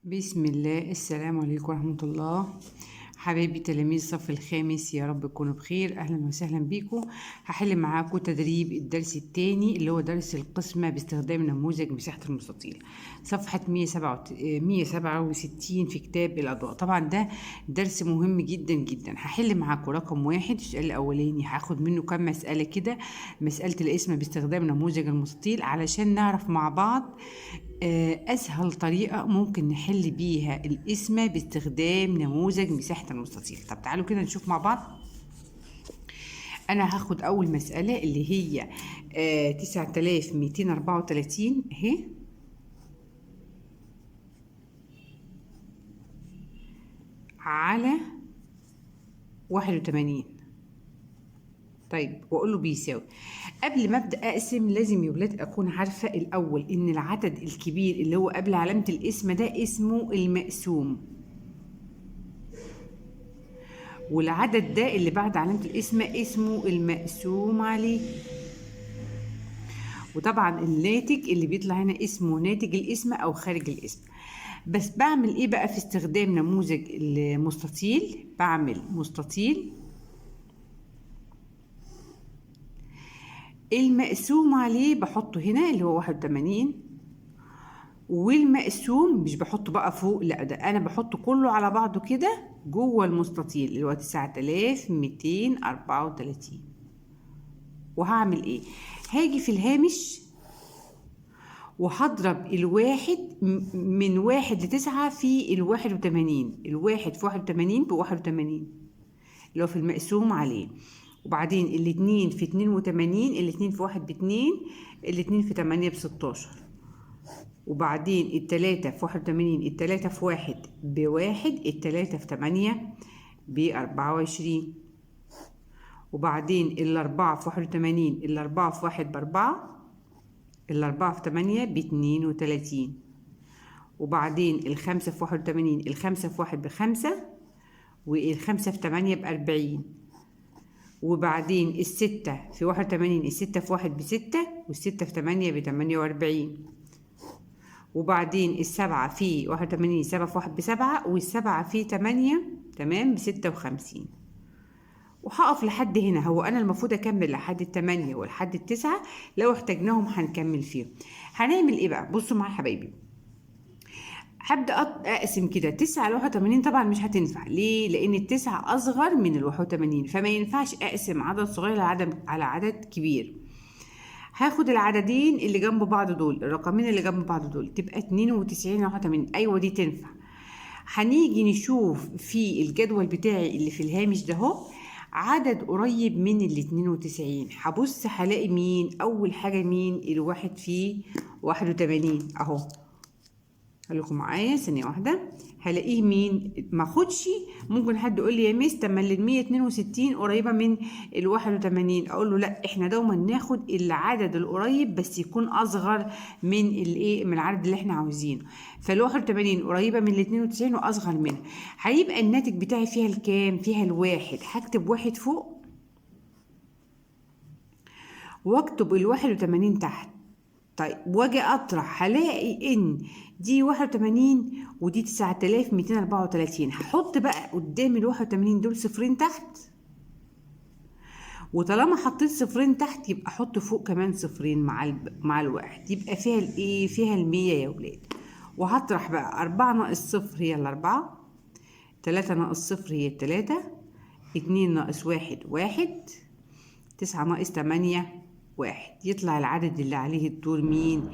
بسم الله. السلام عليكم ورحمة الله. حبايبي تلاميذ الصف الخامس، يا رب تكونوا بخير. اهلا وسهلا بيكم. هحل معاكم تدريب الدرس الثاني اللي هو درس القسمة باستخدام نموذج مساحة المستطيل، صفحة 167 في كتاب الأضواء. طبعا ده درس مهم جدا جدا. هحل معاكم رقم 1، السؤال الأولاني هاخد منه كام مسألة كده، مسألة القسمة باستخدام نموذج المستطيل، علشان نعرف مع بعض أسهل طريقة ممكن نحل بيها القسمة باستخدام نموذج مساحة المستطيل. طب تعالوا كده نشوف مع بعض. أنا هاخد أول مسألة اللي هي 9234 أهي، على 81. طيب واقول له بيساوي. قبل ما ابدا اقسم لازم يا ولاد اكون عارفه الاول ان العدد الكبير اللي هو قبل علامه القسمه ده اسمه المقسوم، والعدد ده اللي بعد علامه القسمه اسمه المقسوم عليه، وطبعا الناتج اللي بيطلع هنا اسمه ناتج القسمه او خارج القسمه. بس بعمل ايه بقى في استخدام نموذج المستطيل؟ بعمل مستطيل المقسوم عليه بحطه هنا اللي هو 81، والمقسوم مش بحطه بقى فوق، لا ده انا بحطه كله على بعضه كده جوه المستطيل اللي هو 9234. وهعمل ايه؟ هاجي في الهامش وهضرب الواحد من 1 ل9 في 81، الواحد في 81 ب81 اللي هو في المقسوم عليه، وبعدين الاتنين في 82، الاتنين في 1 باتنين، الاتنين في 8 بستاشر، وبعدين التلاتة في 81، التلاتة في 1 بواحد، التلاتة في 8 ب24، وبعدين الأربعة في 81، الأربعة في 1 بأربعة، الأربعة في 8 ب32، وبعدين الخمسة في 81، الخمسة في 1 بخمسة، والخمسة في 8 ب40، وبعدين الستة في 81، الستة في 1 بستة، والستة في 8 ب48، وبعدين السبعة في 81، السبعة في 1 بسبعة، والسبعة في 8 تمام ب56. وهقف لحد هنا. هو أنا المفروض أكمل لحد 8 ولحد 9، لو احتاجناهم هنكمل فيهم. هنعمل إيه بقى؟ بصوا معايا يا حبايبي، هبدأ أقسم كده 9 على 81. طبعا مش هتنفع، ليه؟ لأن 9 أصغر من 81، فما ينفعش أقسم عدد صغير على عدد كبير. هاخد العددين اللي جنب بعض دول، الرقمين اللي جنب بعض دول، تبقى 92 على 81. أيوة دي تنفع. هنيجي نشوف في الجدول بتاعي اللي في الهامش ده اهو عدد قريب من 92. هبص هلاقي مين؟ أول حاجة مين؟ الواحد في 81 أهو. خليكم معايا ثانية واحدة. هلاقيه مين؟ ما اخدش. ممكن حد يقول لي يا ميس طب ما ال 162 قريبة من ال 81، اقول له لا، احنا دوما ناخد العدد القريب بس يكون اصغر من الايه، من العدد اللي احنا عاوزينه. فال 81 قريبة من ال 92 واصغر منها، هيبقى الناتج بتاعي فيها الكام؟ فيها الواحد. هكتب 1 فوق واكتب ال 81 تحت. طيب واجي اطرح هلاقي ان دي 81 ودي 9234. هحط بقى قدام ال 81 دول صفرين تحت، وطالما حطيت صفرين تحت يبقى احط فوق كمان صفرين مع الواحد، يبقى فيها الايه؟ فيها 100 يا ولاد. وهطرح بقى 4 ناقص 0 هي 4، 3 ناقص 0 هي 3، 2 ناقص 1 1، 9 ناقص 8 1. يطلع العدد اللي عليه الدور مين؟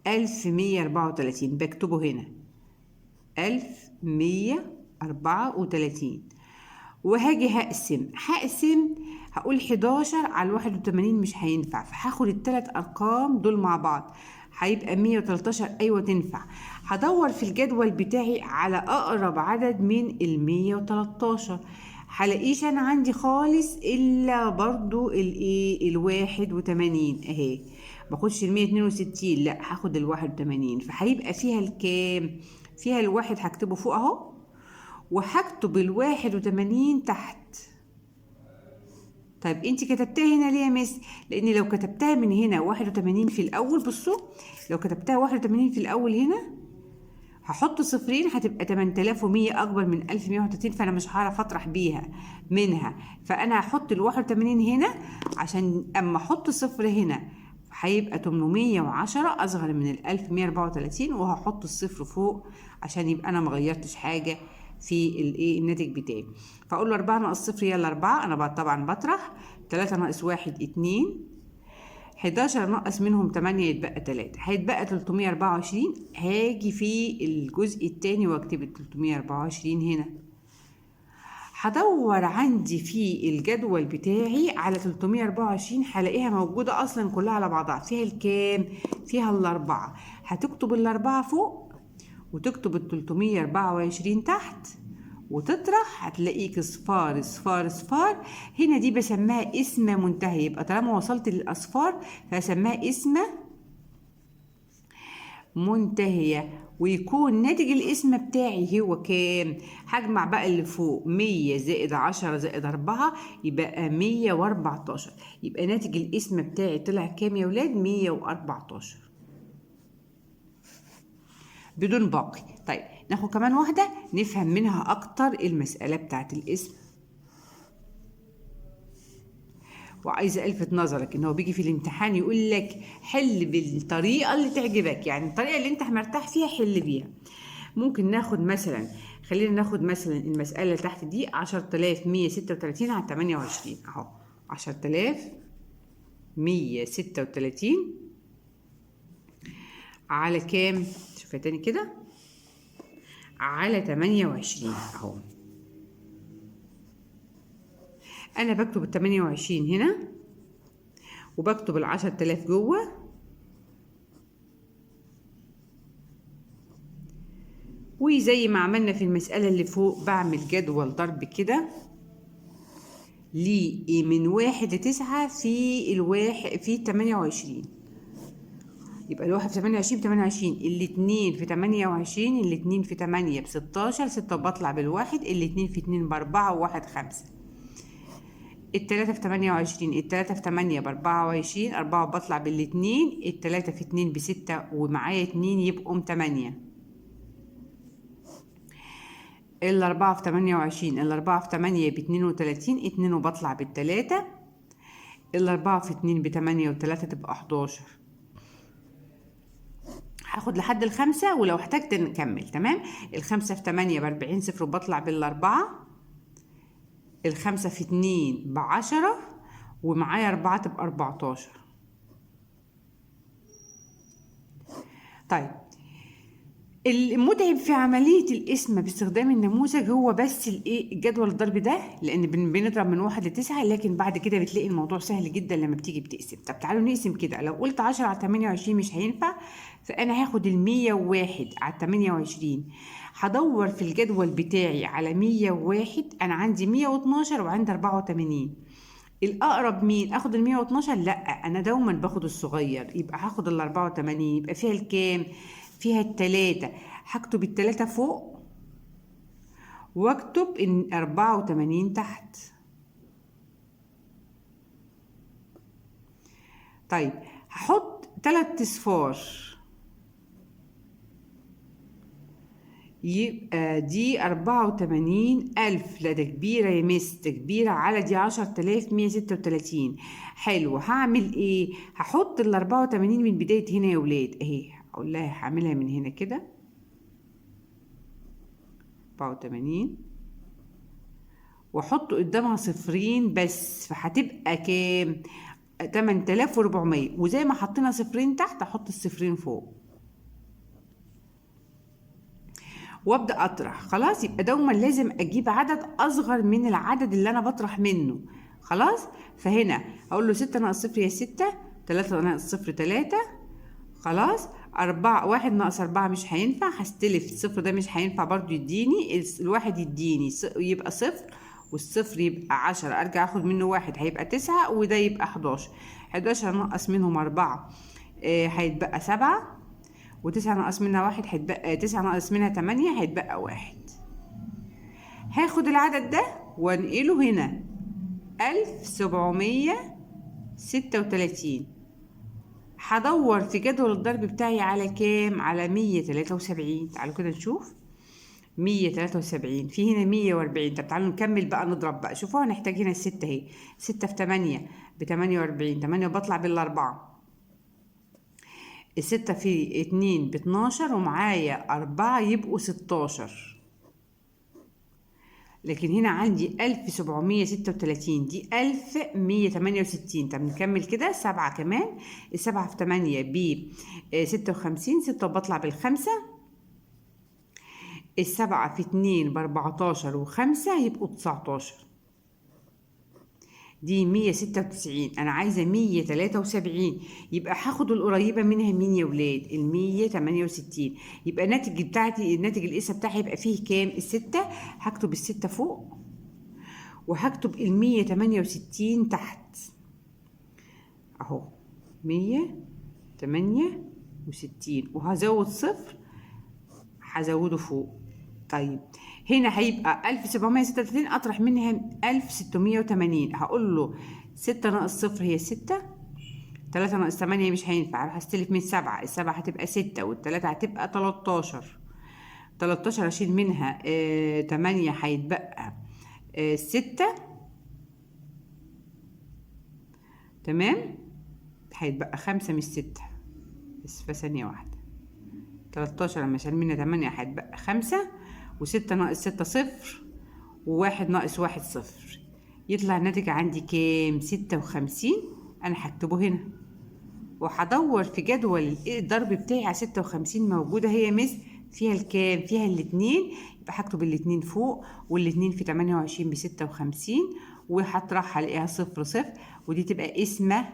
1134. بكتبه هنا 1134. وهاجي هقسم هقول 11 على 81 مش هينفع، فهاخد التلات أرقام دول مع بعض هيبقى 113. أيوة تنفع. هدور في الجدول بتاعي على أقرب عدد من 113، هلاقيش أنا عندي خالص إلا برضو الإيه؟ 81 أهي. باخدش 162، لأ هاخد 81. فهيبقى فيها الكام؟ فيها الواحد هكتبه فوق أهو، وهكتب 81 تحت. طيب انت كتبتها هنا ليه يا مس؟ لان لو كتبتها من هنا 81 في الاول، بصوا لو كتبتها 81 في الاول هنا هحط صفرين هتبقى 8100 اكبر من 1131، فانا مش هعرف اطرح بيها منها، فانا هحط ال 81 هنا عشان اما احط صفر هنا هيبقى 810 اصغر من ال 1134، وهحط الصفر فوق عشان يبقى انا ما غيرتش حاجه في الايه الناتج بتاعي. فاقول له 4 ناقص صفر يلا 4، انا طبعا بطرح، 3 ناقص 1 2، 11 ناقص منهم 8 يتبقى 3، هيتبقى 324. هاجي في الجزء الثاني واكتب ال 324 هنا. هدور عندي في الجدول بتاعي على 324، هلاقيها موجودة أصلا كلها على بعضها، فيها الكام؟ فيها الأربعة. هتكتب الأربعة فوق وتكتب ال 324 تحت وتطرح، هتلاقيك اصفار اصفار اصفار. هنا دي بسميها قسمة منتهية، يبقى طالما وصلت للأصفار فهسميها قسمة منتهية، ويكون ناتج القسمة بتاعي هو كام؟ هجمع بقى اللي فوق 100 زائد 10 زائد 4 يبقى 114، يبقى ناتج القسمة بتاعي طلع كام يا ولاد؟ 114 بدون باقي. طيب ناخد كمان واحدة نفهم منها أكتر المسألة بتاعت القسم. وعايزة ألفت نظرك إن هو بيجي في الامتحان يقول لك حل بالطريقة اللي تعجبك، يعني الطريقة اللي أنت مرتاح فيها حل بيها. ممكن ناخد مثلا، خلينا ناخد مثلا المسألة اللي تحت دي 10136 على 28، أهو 10136 على كام؟ شوفها تاني كده، على 28 اهو. انا بكتب ال 28 هنا وبكتب ال 10000 جوه، وزي ما عملنا في المسألة اللي فوق بعمل جدول ضرب كده ليه من 1 ل9 في الواحد في 28، يبقى الواحد في 28 ب28، الاتنين في 28، الاتنين في 8 ب16، 6 بطلع بالواحد، الاتنين في 2 ب4 وواحد 5، التلاتة في 28، التلاتة في 8 ب24، 4 بطلع بالاتنين، التلاتة في 2 ب6 ومعايا 2 يبقوا 8، الأربعة في 28، الأربعة في 8 ب32، 2 وبطلع بالتلاتة، الأربعة في 2 ب8 وتلاتة تبقى 11. هاخد لحد الخمسة ولو احتجت نكمل. تمام، الخمسة في 8 ب40، صفر وبطلع بالأربعة، الخمسة في 2 ب10 ومعايا 4 تبقى 14. طيب المتعب في عملية القسمة باستخدام النموذج هو بس الايه الجدول الضرب ده، لان بنضرب من 1 ل9، لكن بعد كده بتلاقي الموضوع سهل جدا لما بتيجي بتقسم. طب تعالوا نقسم كده، لو قلت 10 على 28 مش هينفع، فانا هاخد ال 101 على 28، هدور في الجدول بتاعي على 101، انا عندي 112 وعندي 84، الاقرب مين؟ اخد ال 112؟ لا، انا دوما باخد الصغير، يبقى هاخد ال 84، يبقى فيها الكام؟ فيها التلاتة. هكتب التلاتة فوق واكتب ان 84 تحت. طيب هحط 3 اصفار، يبقى دي 84000، لا ده كبيرة يا مس، ده كبيرة على دي 10136. حلو، هعمل ايه؟ هحط ال 84 من بداية هنا يا ولاد اهي، اقول لها هعملها من هنا كده 84 واحط قدامها صفرين بس، فهتبقى كام؟ 8400، وزي ما حطينا صفرين تحت احط الصفرين فوق وابدا اطرح. خلاص، يبقى دوما لازم اجيب عدد اصغر من العدد اللي انا بطرح منه. خلاص، فهنا اقول له 6 ناقص 0 يا 6، 3 ناقص 0 3، خلاص 4 1 ناقص 4 مش هينفع، هستلف الصفر ده مش هينفع برضو، يديني الواحد يديني يبقى صفر، والصفر يبقى 10، ارجع اخد منه 1 هيبقى 9، وده يبقى 11، 11 ناقص منهم 4 هيتبقى 7، و9 ناقص منها 1 هيتبقى 9 ناقص منها 8 هيتبقى 1. هاخد العدد ده وانقله هنا 1736. هدور في جدول الضرب بتاعي على كام؟ على 173. تعالوا كده نشوف 173، في هنا 140. طب تعالوا نكمل بقى، نضرب بقى. شوفوا هنحتاج هنا الستة اهي، 6 في 8 ب48، 8 بطلع بالأربعة، الستة في 2 ب12، ومعايا 4 يبقوا 16. لكن هنا عندي 1736، دي 1168. طب نكمل كده 7 كمان، السبعة في 8 ب56، 6 وبطلع بالخمسة، السبعة في 2 ب14 و5 يبقوا 19، دي 196. أنا عايزة 173، يبقى هاخد القريبة منها مين يا ولاد؟ 168. يبقى الناتج بتاعتي، الناتج القيسة بتاعي يبقى فيه كام؟ الستة. هكتب الستة فوق وهكتب 168 تحت أهو، 168، وهزود صفر هزوده فوق. طيب هنا هيبقى 1736 أطرح منها 1680، هقول له 6 ناقص 0 هي 6، 3 ناقص 8 مش هينفع، هروح استلف من 7، السبعة هتبقى 6 والتلاتة هتبقى 13، 13 أشيل منها 8 هيتبقى 6، تمام، هيتبقى 5 مش 6، بس في ثانية واحدة. 13 لما أشيل منها 8 هيتبقى 5، و6 ناقص 6 صفر، و1 ناقص 1 صفر، يطلع الناتج عندي كام؟ 56. أنا هكتبه هنا وهدور في جدول الضرب بتاعي على 56 موجودة هي مس فيها الكام؟ فيها الاتنين، يبقى هكتب الاتنين فوق، والاتنين في 28 ب56، وهطرحها الاقيها 0 0، ودي تبقى قسمة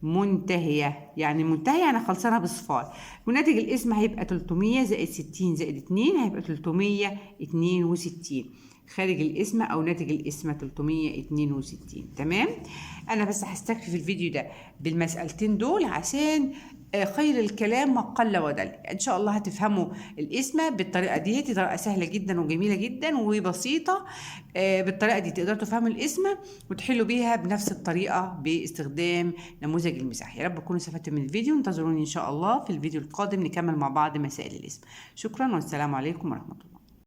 منتهية، يعني منتهية يعني خلصانة بصفار. وناتج القسمة هيبقى 300 زائد 60 زائد 2 هيبقى 362، خارج القسمة أو ناتج القسمة 362. تمام؟ أنا بس هستكفي في الفيديو ده بالمسألتين دول عشان خير الكلام ما قل ودل. إن شاء الله هتفهموا القسمة بالطريقة دي، دي طريقة سهلة جدا وجميلة جدا وبسيطة. بالطريقة دي تقدروا تفهموا القسمة وتحلوا بيها بنفس الطريقة باستخدام نموذج المساحة. يا رب تكونوا استفدتوا من الفيديو، انتظروني إن شاء الله في الفيديو القادم نكمل مع بعض مسائل القسمة. شكرا والسلام عليكم ورحمة الله.